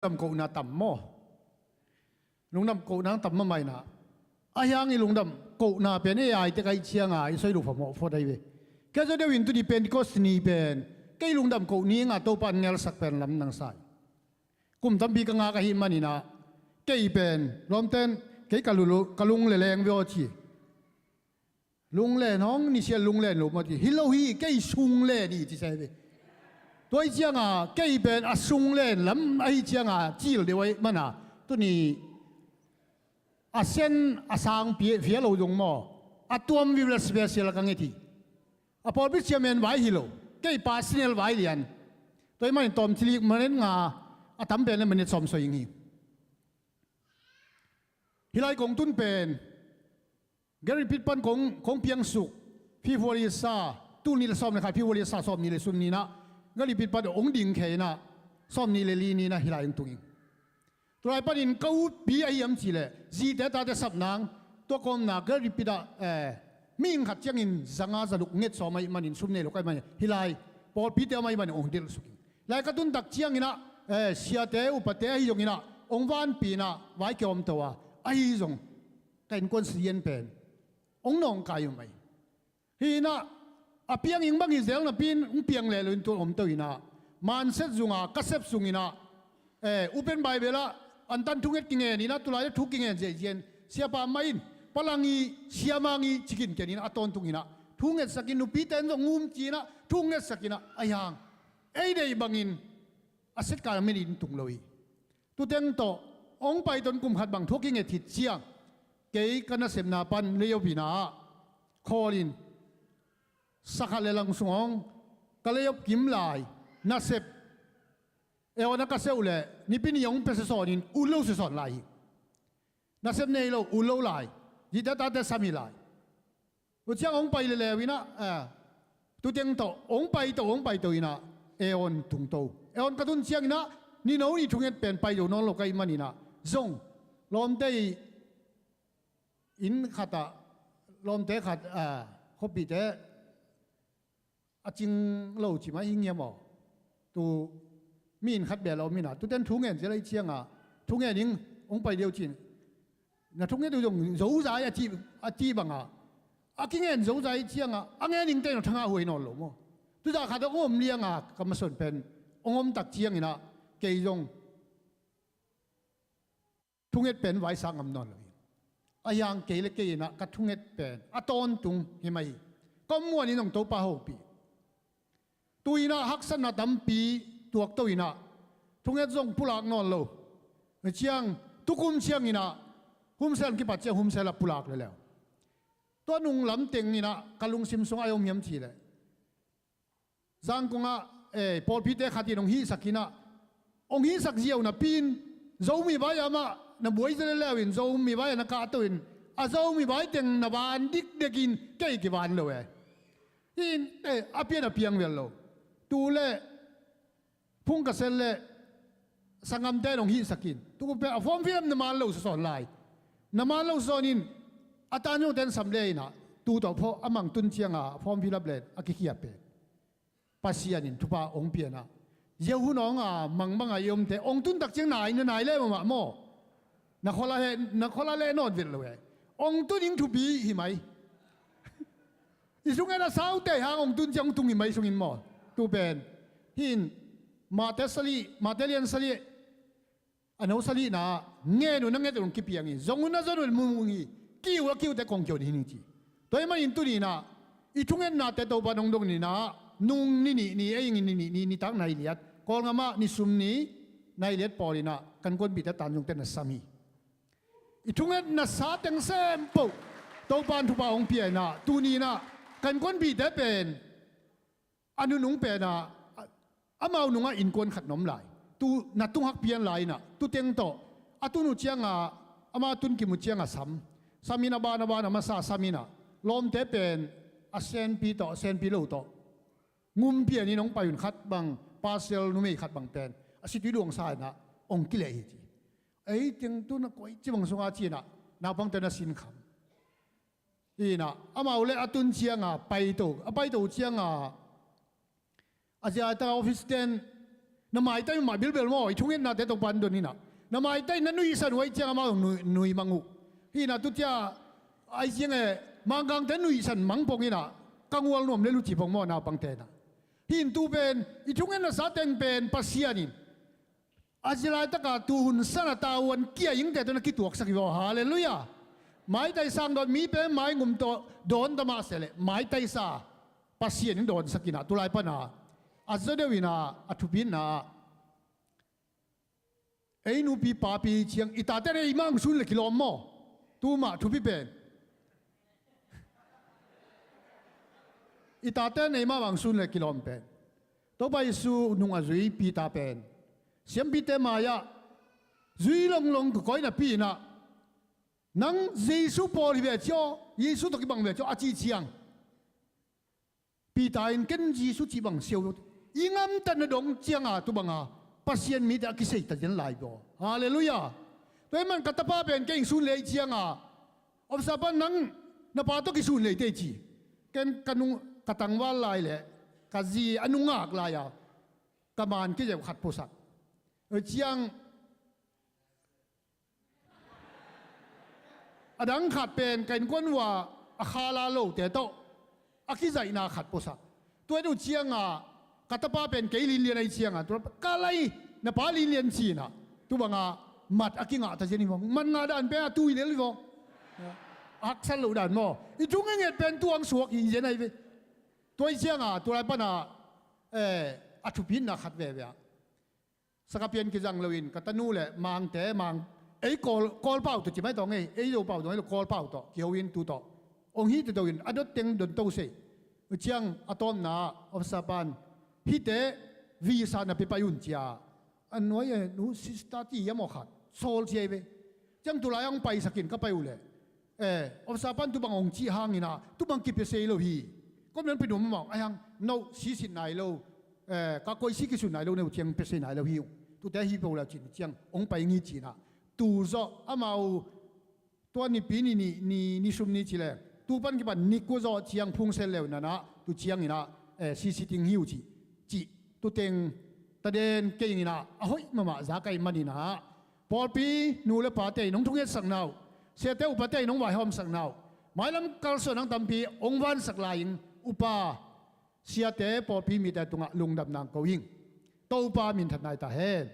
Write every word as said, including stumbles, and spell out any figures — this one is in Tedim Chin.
lungdam kohna tam maw? Lungdam kohna tam mahmah inah, a hiang i lungdam kohna pen ei ai tek ahih cianga i soi lo phamawh phot ahi ve. Kei zaw deuh in tuni Pentecost ni pen kei lungdam koh ni nga Topa in ngelsak pen lam nang sa hi. Kum tampi ka ngak ahih maninah kei pen lawmten kei ka lulu ka lung le leng ve aw ci. Lunglen hong nisial lunglen lo maw ci, hi lo hi, kei sunglen hi ci sa hi ve. Tua ahih cianga kei pen a sunglen lam ahih cianga cil deuh ahih mana tuni a sen a sang pia fia lo zong maw, a tuam vive special ka nget hi. A pawlpi chairman vai hi lo, kei personal vai lian. Tua ahih manin tawm cilik minute nga, a tam pen le minute sawm soi ing hi. Hih lai kong tun pen Gary Pit pan kong, kong piangsuk February sa, tul nih le sawm le khat February sa sawm nih le sum ninah Gary Pit pan hong ding khe inah sawm nih le li ninah hih lai hong tung ing. Tulai panin ka utpi ahi hiam cihleh zite tate sap nang tua kawmna Gary Pit ah, eh, mihing khat ciangin zanga zaluk nget sawm ahih manin sum nei lo ka hih manin hih lai pawlpite om ahih manin hong delhsuk ing. Lai ka tuntak cianginah, eh, siate upate ahi zonginah hong vanpi inah vai kiawmto a ahi zong ka innkuan sian pen hong nawngkai uh mai. Hi inah a piang ing bang hi zel napi in hong piang leh lo in tua omto inah manset zunga ka sep zunginah, eh, upen Baibel ah antan thunget kingen inah tulai le thu kingen ziahziah in siapa mah in palang i siamang i cikin ken inah a tawntung inah thungetsakin nupite in zong ngum ci inah thungetsak inah a hiang ei deih bangin a setkai a min in tung lo hi. Tuteng tawh hong pai ton kum khat bang thu a kinget hit ciang kei ka nasepna pan leiop inah khawl in sakhat le lang sung hong ka leiop kim lai nasep eona ka seuh leh nipi ni hong pia sisawn in ut lo sisawn lai hi. Nasep nei lo ut lo lai zite tate sam hi lai. Tua ciang hong pai leleu inah, eh, tuteng tawh hong paito hong paito inah eon tungto eon ka tun cianginah nino ni thunget pen paito nawn lo ka hih maninah zong lawmte i inn khatah lawmte khat, eh, khuapite a cing lo ci mah hi ngiam aw. Tu mi inn khat bel a om inah tuten thungen zel ahih cianga thungen ing hong pai deuh cin na thunget uh zong zozai a cih, a cih banga a kingen zozai cianga a ngen ingte na thanga huai nawn lo maw? Tuzah khat a om lianga ka mason pen hong omtak cianginah kei zong thunget pen vaisak ngam nawn lo hi. A hiang kei le kei inah ka thunget pen a tawntung hi mai hi. Ka om muanin hong Topa hopih. Tu inah haksatna tampi tuakto inah thunget zong pulak nawn lo. Hi ciang tukum cianginah humsel kipat ciang humsel a pulak leleu. Tua nung lamteng inah ka lungsim sungah a om hiam cihleh Zangkong ah, eh, pawlpite khat in hong hihsak inah hong hihsak ziau napi in Zomi vai ah mah na buai zel leu in Zomi vai ah na kahto in a Zomi vai teng na van dikdek in kei kivan lo e. Hi in, eh, a pian a piang vel lo. Tu le phung ka sel le sanggamte in hong hihsak in tu pen a form fill up na man lo sasawn lai. Na man lo sasawn in a tan zongte in sam le inah tu tawh phawh a mang tun cianga a form fill up le a kikhiat pen Pasian in thupha hong pianah ziau hun hong a mangbang a i omte hong tuntak ciang nai na nai le mahmah maw? Na khuala he na khuala le nawn vet lo e. Hong tun ing thupi hi mai. I sungin a saute hang hong tun ciang hong tung hi mai sungin maw? Tu pen hi in Mate sali Mate lian sali a no salihna ngen uh na nget uh kipiang hi. Zong uh na zon uh mumung hi. Kiu a kiute kong kiu ni hi ning ci. Tua ahih manin tuninah i thungetnate Topa nong dong ninah nung ni nih ni ei ing ni nih ni nitak nai liat Kawlngam ah ni sum ni nai liat pawl inah kan kuanpihte tan zongte na sam hi. I thungetna sa teng sempoh Topa in thupha hong pia inah tuninah kan kuanpihte pen a nunung penah amau nungah innkuan khat na om lai. Tu na tunghak pian lai inah tuteng tawh a tun uh cianga ama tun kim uh cianga sam sam in a ban a ban a masa sam inah lawmte pen a senpi tawh a senpi lo tawh ngum pian in hong pai un khat bang pasal numei khat bang pen a situi luangsa inah hong kileh hi ci. Ei teng tu na koi ci bang sunga ci inah naupangte na sinkham. Inah amau le a tun cianga paito a paito cianga a ziaitaka office ten Na maitai mah bilbel maw, i thungetnate Topa in don inah. Na maitai na nuihsan uh ahih ciang amau zong nui, nui mang uh. Hi inah tutia, ahih ciang e, Mangkangte nuihsan mang pong inah, ka ngual nuam lel uh ci pong maw naupangte inah. Hi in tu pen, i thungetna sa teng pen Pasian in a zi laitaka tuhun sana tavuan kia ingte tawh na kituaksak hi vaw. Halleluiah. Maitai sang dawn mi pen maingum tawh dawn ta mah seh leh, maitai sa Pasian in dawnsak inah, tulai pana a zaw deuh inah, a thupi inah, ei nupi papi ciang i tate in eimah hong sun le kilawm maw? Tu mah thupi pen. I tate in eimah hong sun le kilawm pen. Topa Jesu nung a zui Peter pen siampite mai-ah zui longlong ka koi napi inah, nang Jesu pawl hi ve ci aw, Jesu tawh kibang ve ci aw a cih ciang, Peter in ken Jesu cih bang siau lo. I ngamtatna dong cianga tu banga Pasian mite a kisei ta zen lai baw. Halleluiah. Tua hi man ka tapa pen kei hong sun lei cianga, officer pan nang na pa tawh kisun lei tei ci. Ken ka nung, ka tangval lai le ka zi a nungak lai-a ka man kizeu khat puasak. Tua ciang a dang khat pen ka innkuan uh a khala lote tawh a kizaihna khat puasak. Tua hi uh cianga ka tapa pen kei linlian ahi cianga, tua ka lai na pa linlian cinah, tu banga mat a kingah ta zen hi vong. Mat ngah dan pen a tui lel hi vong. A haksat loh dan maw? I thungetnget pen tuang suak hi zen ahi ve. Tua hi cianga tulai pana, eh, a thupitna khat veve ah sakapian kizang loin ka tanu le Mangte, Mang, ei Kawl, Kawlpau tawh ci mai tawh ngei, ei Zopau tawh ngei lo, Kawlpau tawh kiho in tu tawh hong hih te tawh in a dot teng don to sei. Ciang a tawpna ah officer pan hihte visa na pia pai un cia. A nuai e, nu sister ti hiam aw khat sawl cia hi ve. Ciang tulai hong paisakin ka pai uh leh, eh, officer pan tu bang hong cih hanginah tu bang kipia sei lo hi. Kawm nan pia nuam amau ahi hang, no sisit nai lo, eh, ka koisi kisun nai lo, no ciang pia sei nai lo hi uh. Tute hi po la cin ciang hong pai ngi cinah, tu zawh amau tua nipi ni, ni, ni, ni sum ni ci le, tu pan kipan ni kua zawh ciang phung sel leu nanah tu cianginah, eh, sisiting hi uh cih, cih tu teng taden kei inginah a hoih mahmah za ka hih maninah pawlpi nu le pate in hong thungetsakna uh, siate upate in hong vaihawmsakna uh, mailam kalsuan nang tampi hong vansak lai-in upa siate pawlpi mite tungah lungdam nang ko ing. Topa minthan nai ta hen.